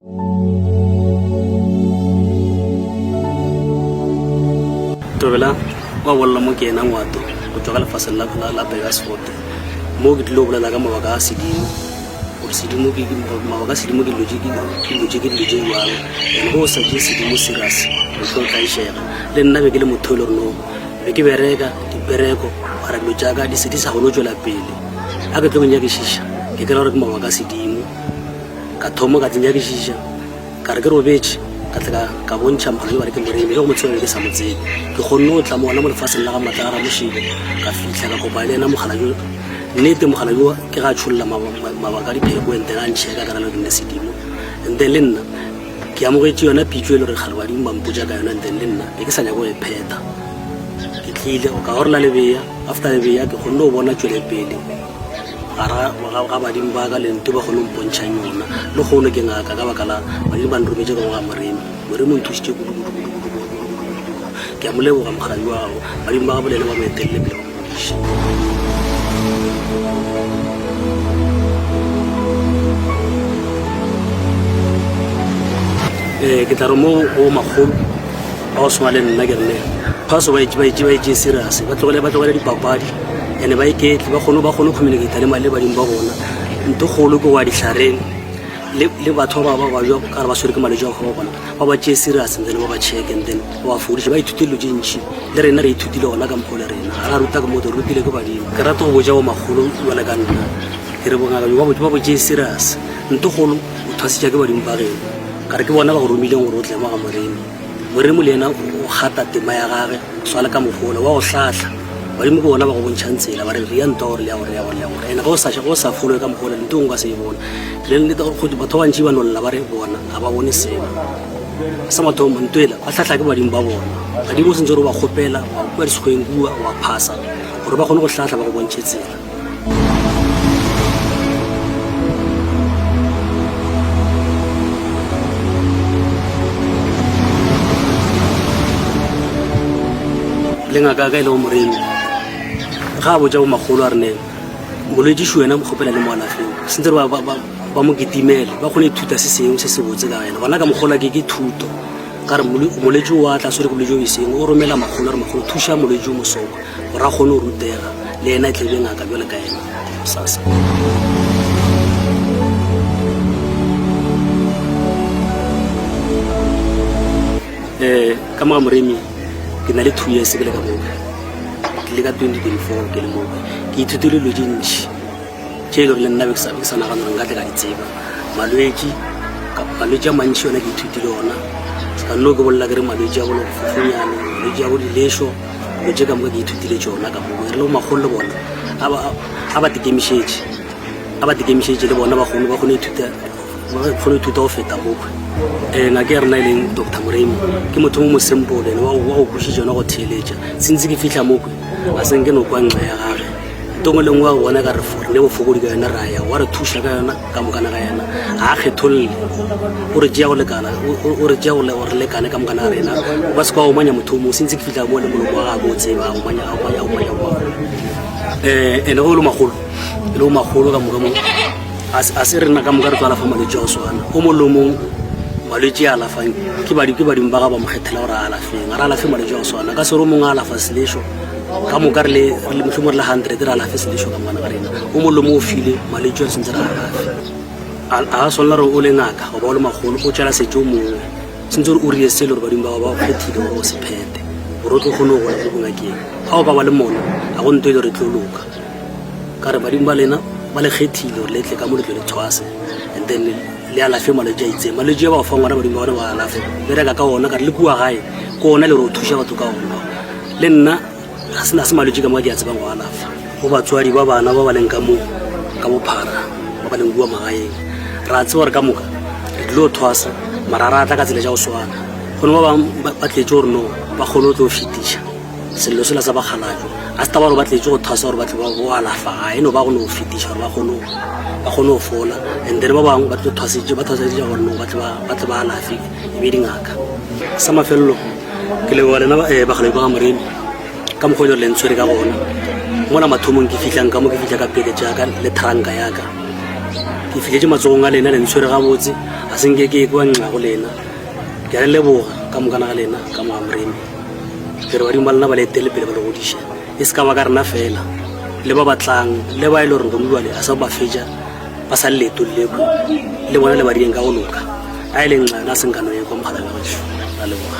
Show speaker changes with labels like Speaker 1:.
Speaker 1: Tobela wa bolla mo ke ena ngwato go tšwa ka lefaseng la la la Burgersfort mo ke tlile go bolela ka mabaka a sedimo gore sedimo ke mabaka a sedimo ke dilo tše ke dilo tše ke dilo tše jwalo and ge o sa tšee sedimo serious o tlo tlaišega le nna be ke le motho e le gore no be ke bereka dipereko mara dilo tša ka di se di sa kgone go tšwela pele a ke tlo go nyakišiša ke kry-a gore ke mabaka a sedimo Ka thoma ka tsenyakišiša, ka re ke robetše, ka tla ka, ka bontšha mogala yo ba re ke Moremi, le go mo tseba be ke sa mo tsebe. Ke kgonne go tla mo gona mo lefaseng la ga Matla ga Ramošilo, ka fihla ka kopana le yena mogala yo. Nnete mogala yo ke ga a tšholla mabaka a dipheko and then a ntšheka ka ra le nne sedimo. And then le nna ke amogetše yona pitšo e le gore kgale badimo ba mpotša ka yona and then le nna be ke sa nyake go e phetha. Ke tlile go ka gorola lebeya, after lebeya ke kgonne go bona tšwelepele. Gara ga badimo ba ka lento ba kgone go mpontšhang yona. Le kgono ke ngaka ka baka la badimo ba nrometše ka go ga Moremi. Moremi o nthusitše kudu kudu kudu kudu kudu kudu kudu kudu. Ke a mo leboga mokgalabje wa gago. Badimo ba gabo le yena ba mo etelele pele ba mo godiše. Ee, ke tla re mo go makgolo ba go swana le nna ke rene phaso ba e tšee serious ba tlogele ba tlogele dipapadi and ba iketle ba kgone ba kgone go communicate le le badimo ba bona ntho kgolo ke go ya dihlareng le le batho ba ba ba jwa ka re ba swere ke malwetse a go bona ba ba tšee serious and then ba ba check and then ba ba fodiše ba ithute dilo tše ntši le rena re ithutile gona ka mokgwa le rena ga ra ruta ke motho re rutile ke badimo ke rata go botša bo makgolo jale ka nna ke re bongaka jo ba bo tšee serious ntho kgolo o thwasitša ke badimo ba geno ka re ke bona ba go romileng gore o tle mo ga moremi Morimo le yena o gata tema ya gage go swana ka mogola wa go hlahla. Badimo ke bona ba go bontšhang tsela, ba re re ya ntwa gore le ya gore le ya gore le ya gore. Ene ge o sa ge o sa followe ka mogola ntho e nngwe o ka se e bone. Batho ba bantši ba no lla ba re bona ga ba bone selo. Sa mathomo ntho ela ba hlahla ke badimo ba bona. Badimo o sentse gore o ba kgopela wa kua disekgweng kua wa phasa gore ba kgone go hlahla ba go bontšhe tsela. Le ngaka ka e lego moremi ga a botša bomakgolo a re neng molwetši wena mo kgopela le mo alafeng sentse re ba mo kitimele ba kgone ithuta se sengwe se se botse ka wena gona ka mogola ke ke thuto ka re molwetši o a tla swere ke bolwetši o beseng o romela makgolo a re makgolo thuša molwetši o mosoko gore a kgone go rutega le yena e tle be ngaka bjale ka yena sasa. Um ka moga moremi ke na le 2 years ke le ka moo ke le ka 2024 ke le moo ke ithutile dilo tše ntši tše e le gore le nna be ke sa ke sa nagana gore nka tle ka di tseba malwetši malwetši a mantši yona ke ithutile ona ka nno ke bolela ke re malwetši a bolofofunyane malwetši a bo dilešo Dilo tše ka moka ke ithutile tšona ka moo. Re le bomakgolo le bona a ba a ba tikemišetše, a ba tikemišetše le bona ba kgone ba kgone ithuta ba kgone ithuta go feta mokwe. Eh, ngaka ya rena e leng Doctor Moremi ke motho mo mo simple ene wa go kwešiša yona go theeletša. Sentse ke fihla mokwe a se nke no kwa nqa ya gage. Nto ngwe le nngwe wa bona ka re re ne bofokodi ka yona ra ya wa re thuša ka yona ka mokana ga yena ga a kgetholle o re tšea go lekana o re tšea gore re lekane ka mokana ga rena o ka se kwa omanya motho o mongwe sentse ke fitlha mo le molomo wa gagwe o tseba omanya omanya omanya um ene ge o le magolo e le o magolo ka moka mo a se rena ka moka re tlo alafa malwetse a go swana o mongwe le o mongwe malwetse a alafang ke badimo ba ga ba mo kgethela gore a alafeng ga re alafe malwetse a go swana ka se re o mongwe a alafa selešo Ka moka re le mohlomong re le 100 re alafe selešo ka mokana ga rena. O mongwe le mongwe o file malwetši a re sentse re alafe. A ga swanela gore o le ngaka goba o le magolo o tšela setše o mongwe. Sentse gore o rie se le gore badimo ba gago ba go kgethile gore o se phete gore o tlo kgone go gola mo bongakeng. Ga o ka ba le mona ga go nto e le gore e tlo loka. Ka re badimo ba lena ba le kgethile gore le tle ka mo le tlo le tshwase and then le alafe malwetši a itseng. Malwetši a ba go fang ona badimo ba bona ba alafe bereka ka ona ka re le kua gae ke ona le gore o thuša batho ka ona. Le nna ga se na se malwetši ka moka ke a tsebang go alafa. Go batswadi ba bana ba ba leng ka mo ka bophara ba ba leng kua magaeng, re a tseba gore ka moka re tlilo thwasa mara ra tla ka tsela tša go swana. Go ne ba bangwe ba tletše gore no ba kgone go tlo fetiša sello sela sa bakgalajwa. A se taba gore ba tletše go thwasa gore ba tle ba go alafa gae, e no ba go no fetiša gore ba kgone ba kgone go fola. And then ba bangwe ba tlo thwasetše ba thwaseditše gore no ba tle ba tle ba alafe e be dingaka. Sa mafelelo Ke leboga lena eh, bagalabi ba ga Moremi ka mokgwa e le gore le ntshwere ka gona. Mola mathomong ke fihlang ka mo ke fihla ka pele jaaka le tranka yaka. Ke fihletše matsogong a lena, le ntshwere gabotse, ga se nke ke ekwa nxa go lena. Ke a le leboga ka mokana ga lena ka moga Moremi. Ke re badimo ba lena ba le etele pele ba le godiše, e se ka ba ka rena fela, le ba ba tlang, le ba e le gore gone bjale a sa ba fetša ba sa le leetong le kwe, le bona le ba direng ka go loka. A e le nxa yona a se nka no ekwa mokgalabje wa gešo. Ra leboga.